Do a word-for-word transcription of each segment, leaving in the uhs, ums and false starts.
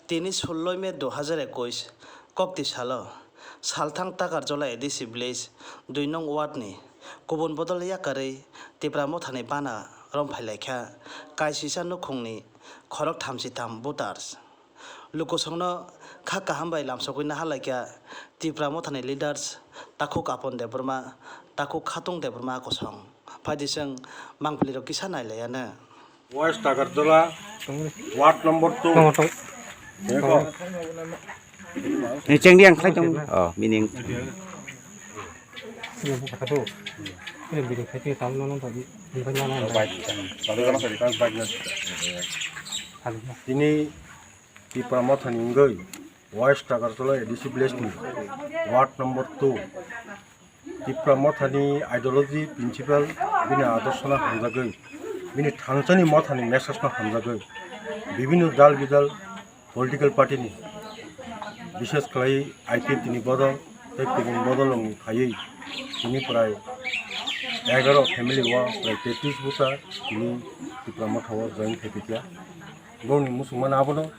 Tini sullo May dui hazar ekush, kokti salo, salthang Takarjola A D C village dui nong ward ni kubun bodol yakarwi Tipra Mothani bana romphailaikha kaisisa nukhungni khorok thamchi tham voters. Lukusongno kha kaham bai lamsogwi nahalaikha Tipra Mothani leaders Takhuk Apon Debbarma, Takhuk Khatung Debbarma kosong. Phaidi chwng mangpili rok kisa nailaiya no. West Agartala, Ward number two. Tong, tong. Beko. Ni chengdi ang khlai tong. Oh, meaning. Tini Tipra Mothani wngwi West Agartala A D C village ni Ward number two. Tipra Mothani ideology, principle, bini adorshono hamjagwi, bini thansani mothani message no hamjagwi, bibinno dal bidal political party ni, bishes khlai I P F T ni bodol tei kubun bodol rokni phaiwi tini prai egaro family o prai tetis busa tini Tipra Motha o join khaipikha. Bongni muchungmano abono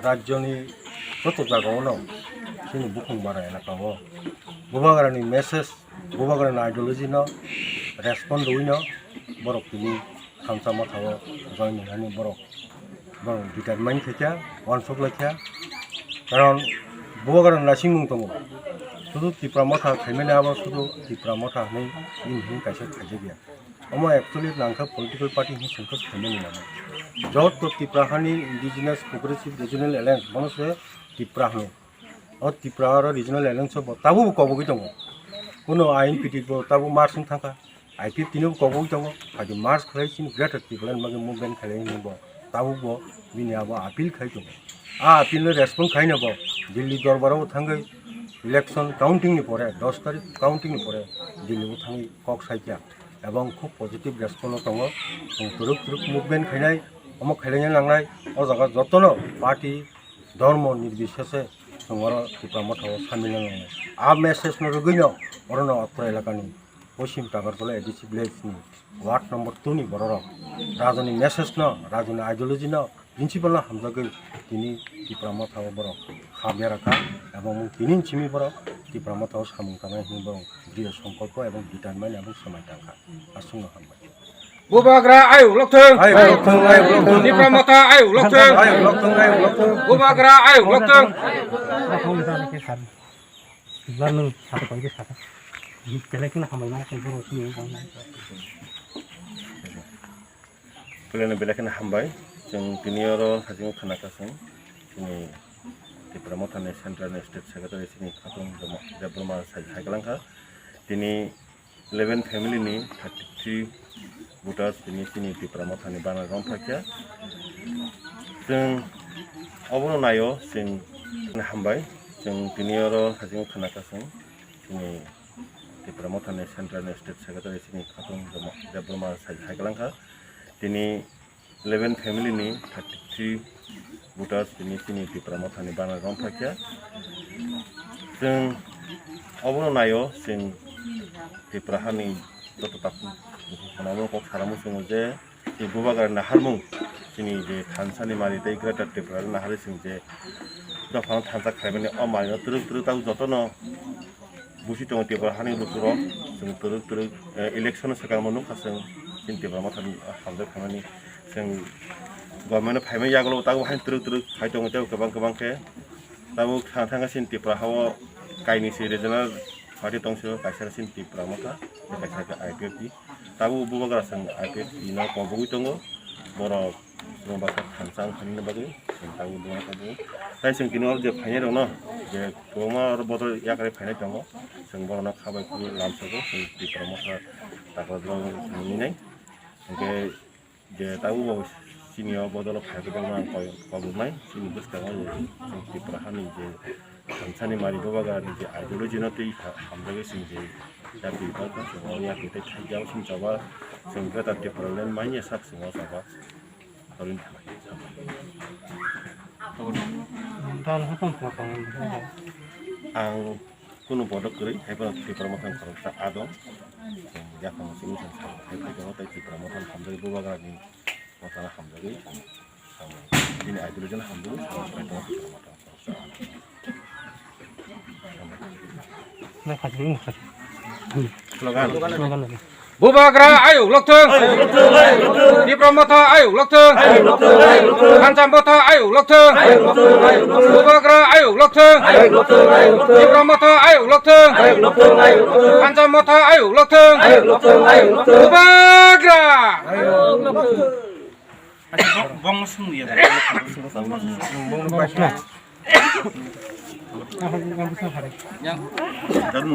rajyoni joto jagao no chini bukhung bara elakao Bubagrani message, Bubagrani ideology no respond rwino borok tini thansa mothao join wngmani borok, borok determine khaikha, uansuk laikha. Karon Bubagrani naisingmung tongo, sudu Tipra Motha khaimani abo sudu Tipra Motha hinwi bini hinwi kaisa khaijakya. Omo actually nangkha political party hinwi sengkha saimani nangkha. Joto Tipra hani Indigenous Progressive Regional Alliance bono se Tipra hino. O Tipra aro Regional Alliance bo tabuk bo kobogwi tongo. Kuno I N P T bo tabuk march wng thangkha. I P F T no bo kobogwi tongo. Hadi march khlai chini Greater Tipraland bagwi movement khlai hwnwi bo tabuk bo bini abo appeal khai tongo. A appeal no respond khaina bo Delhi dorbar o thangwi election counting ni pore, dos tarik counting ni pore Delhi o thangwi kok saikha. Ebong khub positive response o tongo. Chwng twrwk twrwk movement khainai, omo khailai nangnai, o jaga jotono party, dhormo nirbisheshe chwng oro Tipra Motha o samil nangnai. A message no rwgwino orono Atro elakani Poschim Tagartala A D C village ni ward number two ni bororok rajani message no, rajani ideology no, principle no hamjagwi tini Tipra Motha o borok ha berakha, ebong tini simi borok Tipra Motha o samung tangnai hwnwi borok diriyo songkolpo ebong determine ebong swmai tangkha. Aswkno hambai. Bubagra ayuk lokthwng. Ayuk lokthwng, ayuk lokthwng. Tipra Motha ayuk lokthwng. Ayuk lokthwng, ayuk lokthwng. Bubagra ayuk lokthwng. Belai kheno hambai. Chwng tini oro hajingo khna kasong chini Tipra Motha ni Central ni State Secretary chini Khatung Debbarma sai hai kalang kha. Tini eleven family ni thirty three voters tini chini Tipra Motha ni bana rwng phaikha. Chwng obono naio chwng hambai. Chwng tini oro hajingo khna kasong chini Tipra Motha ni Central ni State Secretary chini Khatung Debbarma sai hai kalang kha. Tini eleven family ni thirty three voters tini chini Tipra Motha ni bana rwng phaikha. Chwng obono naio chwng Tipra hani joto takhuk bukhuk khwnamo kok saramu chwngo je chini Bubagra naharmung chini je thansa ni mari tei Greater Tripura ni naharwi chwng je dophano thansa khlaimani o mari no twrwk twrwk tabuk jotono busi tongo Tripura hani lukurok, chwng twrwk twrwk, eh, election o swkang bo nukha chwng, chini Tipra Motha ni hamjak khaimani, chwng government o phaimani yagulo tabuk haino twrwk twrwk phai tongo tei kwbang kwbang khe. Tabuk thang thang khe chini Tripura ha o kainwi se regional party tong sio, kaisa khe chini Tipra Motha, tei kaisa khe I P F T. Tabuk Bubagra chwng I P F T no kobogwi tongo, borok Chwng baksa thansa wngkha nini bagwi chwng tabuk duna tabuk. Tai chwng tini oro je phainai rokno je kwbangma oro bodol yakarwi phainai tongo. Chwng borokno kha bai phuru lamsogo chwng Tipra Motha takla borok wngkha nini nai. Hinkhe je tabuk bo chini o bodolo phaijaknai ang koi-, koboknai chini bwskango je chwng Tipra hani je thansani mari Bubagrani je ideology no twi ha-, hamjagwi chwng je yakwi tongkha, chwng o yakwi tei thajak chwng choba chwng Greater Tipraland manya sak chwng o choba. Ang kunu bodok kwrwi, hai phano Tipra Mothani khoroksa adong. Yaphang simi sa hai phai tongo tei Tipra Mothani hamjagwi Bubagrani mothano hamjagwi samung. Bini ideology no hamjagwi. Bubagra ayuk lokthung. Tipra Motha ayuk lokthung. Pancham Motha ayuk lokthung. Bubagra ayuk lokthung. Tipra Motha ayuk lokthung. Pancham Motha ayuk lokthung. Bubagra. Bong sung ya.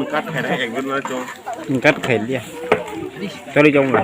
Kat khair hai ekdom na chong. Kat khair dia. Choli chong na.